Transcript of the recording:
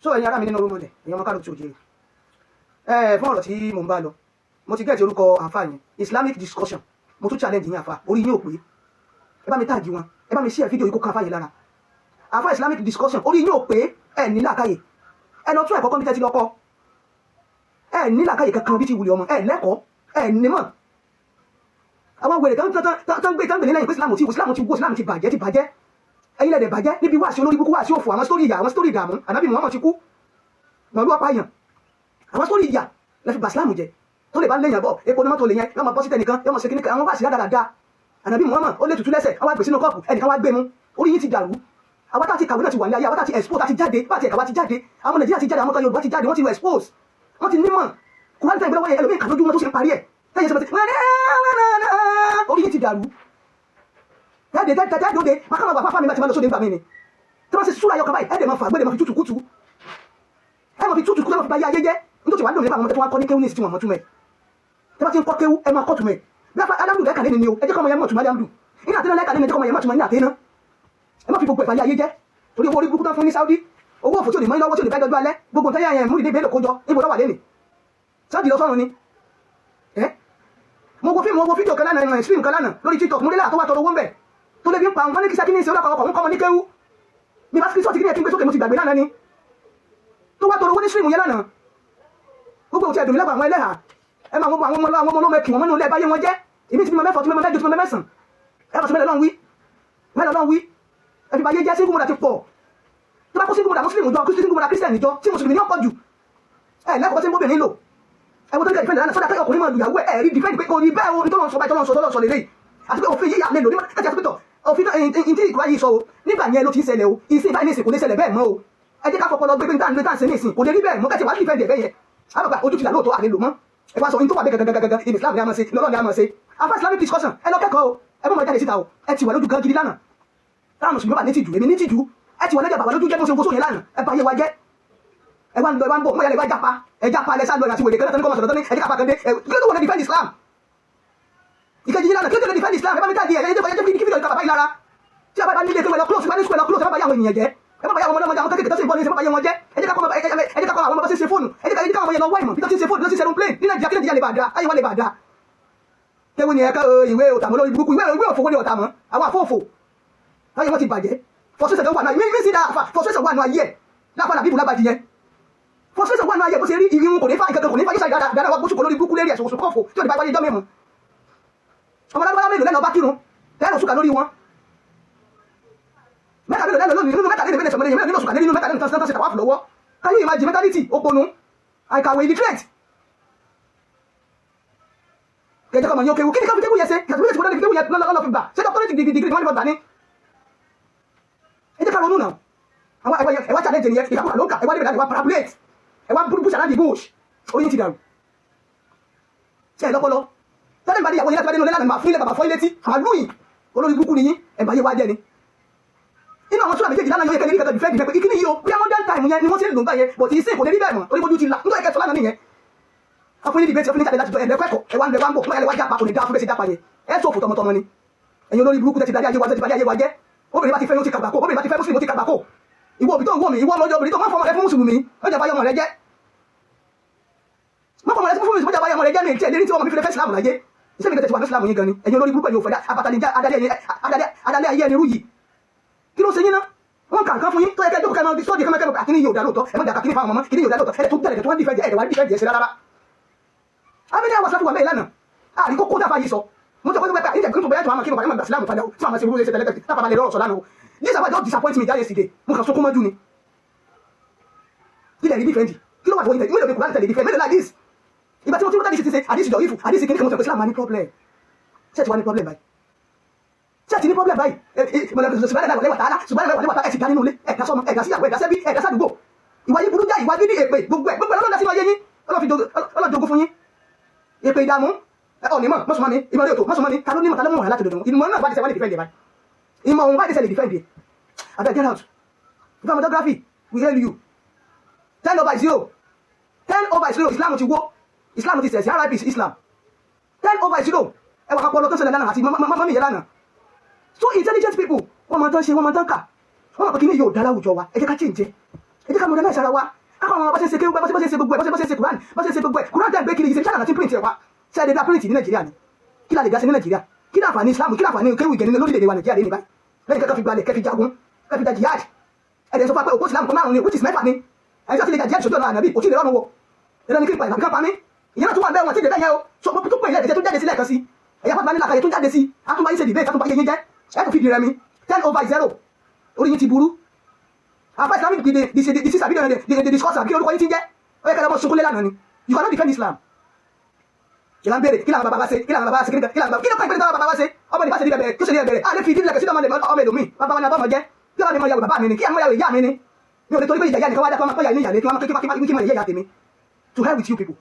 So ẹ̀yin ará mi nínú orúmọlẹ̀, èèyàn ọmọ káàró tí ò jẹ́ ẹ fún ọ̀rọ̀ tí mò ń bá lọ, mo ti get orúkọ àǹfà yẹn, Islamic Discussion. Mo tún challenge yín, àfà, orí yín ò pé. Ẹ bá mi tag wọn, ẹ bá mi share fídíò yìí kó kan àfà yẹn lára. Àfà Islamic Discussion, orí yín ò pé. Ẹ ní làákàyè. Ẹ lọ tún ẹ̀kọ́ kọ́mpútà ti lọ kọ́. Ẹ ní làákàyè kankan bí ti wùlé ọmọ. Ẹ lẹ́kọ̀ọ́, ẹ nímọ̀. Àwọn wèrè tán gbé nílẹ̀ yìí pé Islam ti wó, Islam ti bàjẹ́, ti bàjẹ́. Ẹ̀yin lẹ́dẹ̀ bàjẹ́ níbi wáàsí olórí burúkú, wáàsí òfò, àwọn story ìyà, àwọn story ìdààmú. Ànábì Muhammad ti kú, màlúù ọ̀pá èèyàn, àwọn story ìyà lẹ́fi bà Islam jẹ́. Tó lè bá léèyàn bọ̀, epo ní mọ́tò lè yẹn yọ́n máa bọ́ sí tẹnìkan, yọ́n máa ṣe kíníkan. Àwọn wáàsí rádaràda. Ànábì Muhammad ó lè tutù lẹ́sẹ̀, wọ́n wá gbé sínú kọ́ọ̀pù, ẹnìkan wá gbé mu. Orí yín ti dàrú. Àwọn tá ti kàwé náà ti wà ní ayé, àwọn tá ti expose, tá ti jáde, bá ti ẹ̀ka wá ti jáde, àwọn Nàìjíríà ti jáde, àwọn kan Yorùbá ti jáde, wọ́n ti wọ expose, wọ́n ti nímọ̀. Kùránì tẹ́ ìgbélọ́wọ́ yẹn, ẹlòmíì kà lójú wọn tó ṣe ń parí ẹ̀ tẹ́yẹ sọ́mọ́tì. Orí yín ti dàrú. Jáde, jáde, jáde òde máa wà fáfá mi bá ti máa lọ sóde nígbà mí ni tí wọ́n ṣe súra yọkàn báyìí, ẹ̀ẹ́dẹ̀ máa fà gbẹ́dẹ̀, máa fi tútù kútù, ẹ̀ máa fi tútù kútù, ẹ̀ máa fi ba ayé ayé jẹ́. Nítorí wàá lò nípa àwọn ọmọdé tó wá kọ́ ní kéwú ní ìsìn tí wọ́n mọ̀ túmẹ̀. Tí wọ́n ti ń kọ́ kéwú, ẹ máa kọ́ túmẹ̀. Bí a fa alámùdù lẹ́ka lẹ́ni ni o, ẹ jẹ́ kọ́ ọmọ yẹn mọ̀ túmọ̀ alámùdù iná àti lẹ́ka lẹ́ni, ẹ jẹ́ kọ́ ọmọ yẹn mọ̀ túmọ̀ iná àti iná. Ẹ má fi gbogbo ìfàlẹ́ ayé jẹ́ torí owó orí burúkú tán fún ní Saudi, owó òfò tí ò ní mọ́ lọ́wọ́, tí ò ní bá dọ́jú alẹ́. Gbogbo nǹkan yẹn mú ìdí bẹ́ẹ̀ kójọ níbo lọ́wọ́ lẹ́nì sáàdì lọ sọ́run ni. Ẹ́ mo wo fíìmù, mo wo fídíò kan lánàá, stream kan lánàá lórí TikTok. Mo rí láà tó wá tọrọ owó ń bẹ̀ tó lè fi ń pa wọn ní kí sákìní ìṣe ọlọ́kọ̀ ọkọ̀ ń kọ́ ọmọ ní kéwú. Mi bá screenshot kí ni ẹ kí n gbé sókè, mo ti gbàgbé lánàá ni tó wá tọrọ owó ní stream yẹn lánàá. Gbogbo òtí ẹ̀dùn mi lẹ́gbàá. Àwọn ẹlẹ́hà, ẹ máa àwọn ọmọ, àwọn ọmọ ọlọ́mọ ẹkì wọn mọ́nú ilé ẹbáyé wọn jẹ́. Èmi ti bímọ mẹ́fà, tí mẹ́fà mẹ́jọ, tí mẹ́fà mẹ́sàn. Ẹ bá sọ mẹ́lẹ̀ lọ́n wí, mẹ́lẹ̀ lọ́n wí. Ẹ fi báyé jẹ́. Single mother ti pọ̀. Tó bá kó single mother Muslim jọ, single mother Christian jọ, tí mùsùlùmí ní ọ̀pọ̀ jù. Ẹ lẹ́kọ̀ọ́ tí ń bóbìnrin lò. Ẹ wọ́n tó ní kẹ́ defend lánàá sọ́dà ọkùnrin máa lùyàwó ẹ̀ rí defend pé kò ní bẹ́ẹ̀ o. Ní tọ́lọ́ sọ báyìí, tọ́lọ́ sọ, tọ́lọ́ sọ lélẹ́yìí, àti pé òfin yìí àlè lò ní kájí, àti pé tọ̀ òfin tí ìkúrá yìí sọ o, nígbà yẹn ló ti ń ṣẹlẹ̀ o. Ìsìn báyìí ní ìsìn kò lè ṣẹlẹ̀ bẹ́ẹ̀ mọ́ o. Ẹ jẹ́ ká fọpọlọ gbé pé níta níta ń ṣe ní ìsìn kò lè rí bẹ́ẹ̀ mọ́. Kẹ́tì wàá defend ẹ̀ bẹ́ẹ̀ yẹn, àbàgbà ojú ti là lóòótọ́, àlè lò mọ́. Ẹ wá sọ ní tó wà bẹ́ẹ̀ gangan in Islam ni a máa ṣe lọ́lọ́ ni a máa ṣe. Afa Islamic Discussion, ẹ lọ kẹ́kọ̀ọ́ o. Ẹ bọ́ máa jáde síta o. Ẹ ti wà lójú gan gidi lánàá. Táwọn mùsùlùmí bá ní tìjú, èmi ní tìjú. Ẹ ti wà lẹ́jẹ̀ bàbá lójú jẹ́ bó ṣe wo sóyè lánàá. Ẹ bá yé wa jẹ́. Ẹ wá ń lọ, ẹ wá ń bọ̀, mọ̀ yàrá ẹ wá jápa, ẹ jápa lẹ sá lọ àti wèrè kan náà tán ní kọ́ máa sọ̀rọ̀ tán ní ẹ jẹ́ kápá kan dé. Ẹ kí ló tó wọlé defend Islam? Ìkejì yìí lánàá, kí ló tó lè defend Islam? Ẹ bá mi tag ẹ, ẹ jẹ́ kí fídíò ìka bàbá yìí lára. Tí a bá nílé kéwẹ́ lọ close, bá ní school lọ close. Ẹ má bá yà àwọn ènìyàn jẹ́, ẹ má bá yà àwọn ọmọdé, àwọn kékeré tó sì ń bọ̀ ní ṣe, má bá yẹ wọn jẹ́. Ẹ jẹ́ ká kọ́ àwọn ọmọ bá ṣe ṣe fóònù. Ẹ jẹ́ ká àwọn ọmọ yẹn lọ wá ìmọ̀ bí tó ti ń ṣe fóònù, bí tó ti ń ṣe aeroplane ní Nàìjíríà, kí Nàìjíríà lè bá da, ayé wa lè bá da. Kéwì ni ẹ̀ka ìwé òtàmọ́ lórí burúkú, ìwé òfowó ni òtàmọ́. Àwọn àfóòfò láyé wọn ti bàjẹ́. Frustration wà náà mí sí dáa. Frustration wà náà ayé ẹ̀ láfa làbíbù lágbàjì yẹn. Frustration wà náà ayé bó ṣe rí. Ìrìn kò ní fa ìkankan, kò ní fa yóò ṣàì dáadáa wá gbóṣù kò lórí burúkú lérí ẹ̀sùn oṣù kọ́ọ̀fù tí ò ní bá wáyé jọ́ mẹ́mọ́. Ọmọ lágbára mélòó lẹ́nu ọba kírun tẹ́lẹ̀ oṣù kà lórí wọn? Mẹ́ta mélòó lẹ́nu lónìí nínú mẹ́ta lẹ́nu mẹ́ta mélòó nínú oṣù kà nínú mẹ́ta lẹ́nu tán tán ṣe tàwáfù lọ́wọ́? Can you imagine mentality òpònú, àìkàwé, illiterate? Kẹjọ kọmọ yín ó kéwu. Kí ni ká fi kéwu yẹn ṣe? Kàtàkì tí wọ́n fi kéwu yẹn lọ́lọ́ fi gbà ṣé doctorate degree wọ́n ní wọ́n gbà ní. Ẹ jẹ́ ká ronú náà. Àwọn ẹwà challenge nìyẹn. Ìkàkùkà ló ń kà. Ẹwà níbẹ̀ láti wá parabolate, ẹwà burúkú ṣàlàyé bush. Oyin ti dàrú. Ṣe ẹ lọ́pọlọ tẹ́lẹ̀ ìbàdí ìyàwó yẹn láti bá nínú lẹ́lànà máa fún ilé bàbá fọ́ ilé tí màá lùyìn. Olórí burúkú ni yín. Ẹ̀bà yé wá jẹ́ ni inú àwọn sọ́nà méjèèjì lánàá yóò yẹ kẹ́lẹ́ ní kẹ́kẹ́ defend pé ìkíní yìí o, bí modern time yẹn ni wọ́n ti ń lò ń gbà yẹn, but ìsìn kò lè rí bẹ́ẹ̀ mọ́ torí bójú ti là. Nítorí kẹsàn lánàá nìyẹn. Wọ́n fún yín debate, fún yín jáde láti jọ ẹ̀ẹ́dẹ́kọ̀ ẹ̀kọ́. Ẹ̀wà ń lọ, ẹ̀wà ń bọ̀, mọ́ ẹ̀wà jápa. Kò ní dáa fún bẹ́ẹ̀ ṣe jápa yẹn. Ẹ̀ sọ̀fò tọmọtọmọ ni. Ẹ̀yin olórí burúkú tẹ́ ti darí ayé wa, tẹ́ ti darí ayé wa jẹ́. Obìnrin bá ti fẹ́ yóò ti kàgbà kó. Obìnrin bá ti fẹ́ mùsùlùmí, ó ti kàgbà kó. Ìwọ òbí tó ń wò mí, ìwọ ọmọdé obìnrin tó máa fọmọ rẹ fún mùsùlùmí, ó jẹ́ báyọ̀ ọmọ rẹ jẹ́. Má fọmọ rẹ fún mùsùlùmí, ó jẹ́ báyọ̀ ọmọ rẹ jẹ́. Mi tí ẹ̀ lérí tí ọmọ mi fi lè fẹ́ Islam láyé. Iṣẹ́ mi kẹ́tẹ̀ tí wà ní Islam yín gan ni. Ẹ̀yin olórí burúkú, ẹ̀yin òfò adalẹ́ ayé ẹni rú yìí, kí ló ṣe yín náà? Wọ́n kà nǹkan fún yín tó yẹ kẹ́ jókòó, kẹ́ máa sọ́ọ̀dì, kẹ́ máa kẹ́ kíní yóò dá lóòótọ́. Ẹ má dàka kíní fáwọn ọmọ, kíní yóò dá lóòótọ́. Ẹ tó tẹ̀lé tó wọ́n defend ẹ̀, wá defend ẹ̀ ṣe rárá. Amíní àwọn sáfù wà mẹ́rin lánàá àrí kókó dáfà yìí sọ. Mo tọ́ pé ìjẹ́ kí n tó bẹ́ẹ̀ tó àmọ́ kí n bá Islam padà tí màá ṣe burú ṣe tẹ̀lé tẹ̀lé táfà balẹ̀ lọ́rọ̀ sọ lánàá o. This about just disappoint me that yesterday. Mo kàn sunkún mọ́jú ni. Kí lè rí defend? Kí ló wà tó wọ́n mélòó ni Kùránì tẹ̀lé defend? Mélòó like this? Ìgbà tí mo ti rí tẹ́lẹ̀ ṣe àdìsí dọ̀ífù, àdìsí kìíní kan, mo sọ pé Islam máa ní problem. Ṣé ti wá ní problem báyìí? Ṣé ti ní problem báyìí? Subhanahu wa ta'ala, subhanahu wa ta'ala. Ẹ̀ ti dá nínú ilé, ẹ̀dá sọmọ, ẹ̀dá síyàwó, ẹ̀dá sẹ́bí, ẹ̀dá sádùúgbò. Ìwà yìí burú já, ìwà gidi, èpè, gbogbo ẹ̀ gbogbo ẹ̀ lọ́dọ̀ sínú ayé yín. Ọlọ́jogún fún yín èpè, ìdààmú ọ̀nìmọ̀ mọ́sùmọ́ mi ìmọ̀ ètò mọ́sùmọ́ mi. Ta ló nímọ̀? Ta ló mọ̀ láti dòdò ìmọ̀ náà? Bá ti sẹ́ wá lè defend ẹ̀ báyìí. Ìmọ̀ òun bá ti sẹ́ lè defend ẹ̀. Abeg, get out. Geography, we hail you. 10 over 0, 10 over 0. Islam ti wó, Islam ti sẹ̀sì. RIP Islam. 10 over 0. Ẹ wà kápọ̀ lọ tó ṣẹlẹ̀ lánàá àti mọ́mí yẹn lánàá. So intelligent people, wọ́n máa tán ṣe, wọ́n máa tán kà, wọ́n máa pẹ́ kí ní yóò dá láwùjọ wa. Ẹ jẹ́ ká change. Ẹ jẹ́ ká modernize ara wa, káwọn ọmọ bá ṣe ń ṣe kéwú, bá ṣe ń ṣe gbogbo ẹ̀, bá ṣe ń ṣe Quran, bá ṣe ń ṣe gbogbo ẹ̀. Quran tẹ̀ ń gbé kiri yìí, ṣe China láti print ẹ̀ wá? Ṣe ẹ̀ lè dá print ní Nàìjíríà ni? Kí la lè dá sí ní Nàìjíríà? Kí láǹfààní Islam? Kí láǹfààní kéwù ìgẹ̀ nínú lórílẹ̀‐èdè wa Nàìjíríà lé ní báyìí, lẹ́yìn kẹ́kẹ́ fi gbalẹ̀, kẹ́ fi jagun, kẹ́ fi da jihad? Ẹ̀dẹ̀ sọ fún wa pé òpó Islam kan márùn ni, which is mẹ́fà ni. Ẹ̀jẹ̀ tí lè jà jihad sójú ọ̀nà ànábì, kò tí ì lè rọ́rùn wọ. Ẹ̀rọ ní kí n pa ìlànà kan pa mí, ìyẹn náà tún wà bẹ́ẹ̀, wọn tí ì dé bẹ́ẹ̀ yẹn o. So mo tún pè é, ẹ̀jẹ̀ tó jáde sílẹ̀ kan sí ẹ̀yà fún nílà kàyé tó jáde sí, àtúnbá yín ṣe debate, àtúnbá yín jẹ́ ẹ̀ tó fi di rẹmi 10-0. Orí yín ti burú. Àfa Islamic the sister bí the discourse, kí orúkọ yín ti ń jẹ́? Ó yẹ kí ẹ lọ́mọ sunkúnlé lánàá ni. You cannot defend Islam. Kí la ń béèrè? Kí làwọn bàbá wa ṣe? Kí làwọn bàbá wa ṣe? Kí làwọn bàbá, kí ló kọ́ ìpínlẹ̀ táwọn bàbá wa ṣe? Ọmọ nípa ṣe ní bẹ̀rẹ̀ tó ṣe ní bẹ̀rẹ̀, a lè fi ìdílé kẹsí ọmọ ẹlòmíì. Bàbá wa ni abọ́mọ jẹ́, kí wọ́n ní mọ ìyàwó bàbá mi ni, kí àwọn ìyàwó ìyá mi ni. Mi ò lè torí pé ìyá nìkan wá dá kí wọ́n máa ìyá ní ìyàlé, kí wọ́n máa kí wọ́n ìyá tèmi. To hell with you people.